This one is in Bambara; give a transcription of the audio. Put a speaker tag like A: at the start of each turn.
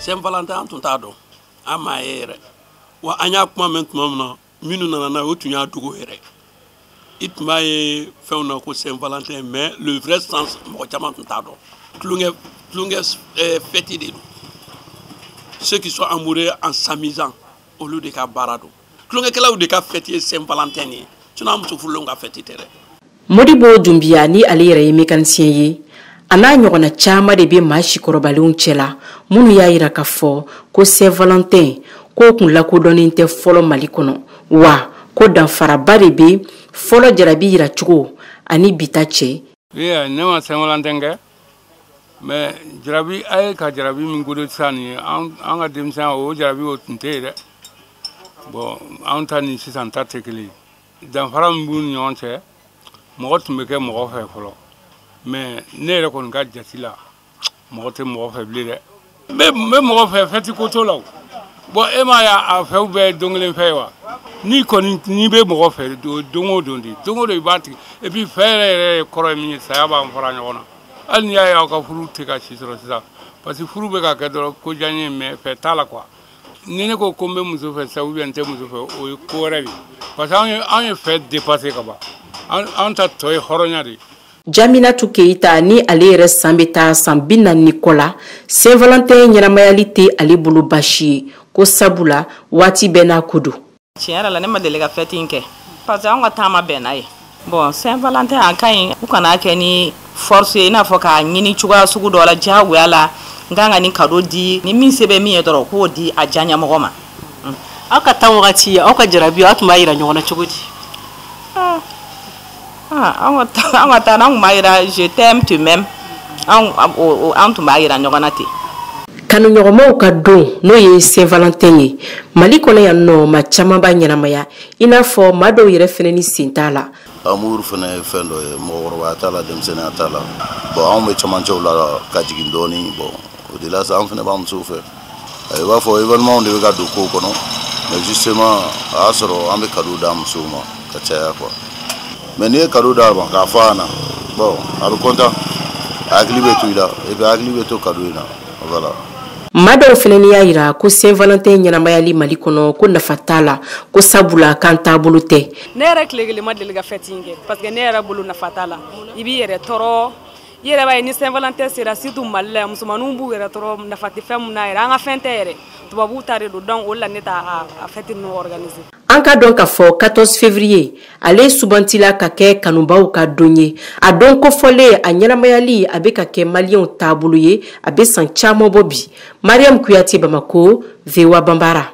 A: Saint-Valentin, an tun t'a dɔn, an m'a ye yɛrɛ. Wa an y'a kuma mɛn tuma min na, minnu nana n'a ye, o tun y'a dogo yɛrɛ. I tun b'a ye fɛnw na ko Saint-Valentin, mais le vrai sens, mɔgɔ caman tun t'a dɔn. Tulonkɛ tulonkɛ fête de don. Ceux qui sont amoureux en s'amusant, olu de ka baara don. Tulonkɛkɛlaw de ka fête ye Saint-Valentin ye, sinon an muso furulenw ka fête tɛ dɛ.
B: Modibo Dunbiya ni ale yɛrɛ ye mécanicien ye, a n'a ɲɔgɔnna caman de bɛ maa sikɔrɔbalenw cɛla minnu y'a yira k'a fɔ ko Saint-Valentin k'o kun lakodɔnnen tɛ fɔlɔ Mali kɔnɔ, wa ko danfaraba de bɛ fɔlɔ jarabi yiracogo ani bi ta cɛ.
C: Oui, ne ma Saint-Valentin kɛ, mais jarabi a ye ka jarabi min godo sisan nin ye, an ka denmisɛnya, o jarabi o tun tɛ yen dɛ. Bon, anw ta ni sisan ta tɛ kelen ye. Danfara min b'u ni ɲɔgɔn cɛ, mɔgɔ tun bɛ kɛ mɔgɔ fɛ fɔlɔ, mais ne yɛrɛ kɔni ka jate la, mɔgɔ tɛ mɔgɔ fɛ bilen dɛ. N bɛ mɔgɔ fɛ, fɛti ko t'o la o. Bon, e m'a ye a fɛw bɛɛ ye don kelen fɛ ye wa? N'i kɔni n'i bɛ mɔgɔ fɛ, don o don de, don o don i b'a tigi. Et puis fɛ yɛrɛ yɛrɛ kɔrɔ ye min ye, saya b'an fara ɲɔgɔn na. Hali n'i y'a ye aw ka furu tɛ ka si sɔrɔ sisan, parce que furu bɛ ka kɛ dɔrɔn ko diya n ye, mais fɛ t'a la quoi. Ni ne ko ko n bɛ muso fɛ sisan ou bien n tɛ muso fɛ, o ye ko wɛrɛ de ye, parce que anw ye fɛ dépassé ka ban. An ta tɔ ye hɔrɔnya de ye.
B: Jaminatu Keyita ni ale yɛrɛ san bɛ taa san 40 ni kɔ la, Saint-Valentin ɲɛnamayali tɛ ale bolo baasi ye, ko sabula waati bɛɛ n'a ko don.
D: Tiɲɛ yɛrɛ la, ne ma deli ka fête in kɛ parce que anw ka temps ma bɛn n'a ye. Bon, Saint-Valentin a ka ɲi, u kana kɛ ni force ye, i n'a fɔ k'a ɲini cogoya sugu dɔ la diyagoya la, n kan ka nin cadeau di ni min se bɛ min ye dɔrɔn, k'o di a diyaɲɛmɔgɔ ma.
E: Aw ka temps wagati, aw ka jarabi, aw tun b'a yira ɲɔgɔn na cogo di?
D: An ka taa, an tun b'a yira "je t'aime, tu m'aimes", an tun b'a yira ɲɔgɔn na ten.
B: Kanuɲɔgɔnmaw ka don, n'o ye Saint-Valentin ye, Mali kɔnɔ yan nɔ, maa caman b'a ɲɛnamaya, i n'a fɔ maa dɔw yɛrɛ fɛnɛ ni sen t'a la.
F: Amour fɛnɛ ye fɛn dɔ ye, mɔgɔkɔrɔbaya t'a la, denmisɛnninya t'a la. Bon, anw bɛ cɛmancɛw la ka jigin dɔɔni. Bon, o de la sa, an fɛnɛ b'an musow fɛ. I b'a fɔ événement de bɛ ka don kow kɔnɔ, mais justement a y'a sɔrɔ an bɛ cadeau d'an musow ma ka caya quoi. Mais n'i ye cadeau d'a ma k'a fɔ a ɲɛna, bon, a bɛ content, a hakili bɛ to i la, et puis a hakili bɛ to cadeau in na, voilà.
B: Maa dɔw fɛnɛ ni y'a yira ko Saint-Valentin ɲɛnamayali Mali kɔnɔ, ko nafa t'a la, ko sabula k'an taabolo tɛ.
G: Ne yɛrɛ tile kelen ma deli ka fête in kɛ parce que ne yɛrɛ bolo nafa t'a la. I b'i yɛrɛ tɔɔrɔ, i yɛrɛ b'a ye ni Saint-Valentin sera, surtout Mali la yan, musomaninw b'u yɛrɛ tɔɔrɔ, nafa tɛ fɛn mun na yɛrɛ. An ka fɛn tɛ yɛrɛ, tubabuw ta de don. Donc o de la ne t'a a fête ninnu organiser.
B: An ka dɔn k'a fɔ 14 février ale sugantila ka kɛ kanubaw ka don ye. A don kofɔlen, a ɲɛnamayali a bɛ ka kɛ maliyɛnw taabolo ye, a bɛ san caman bɔ bi. Mariam Kuyate, Bamako, VOA Banbara.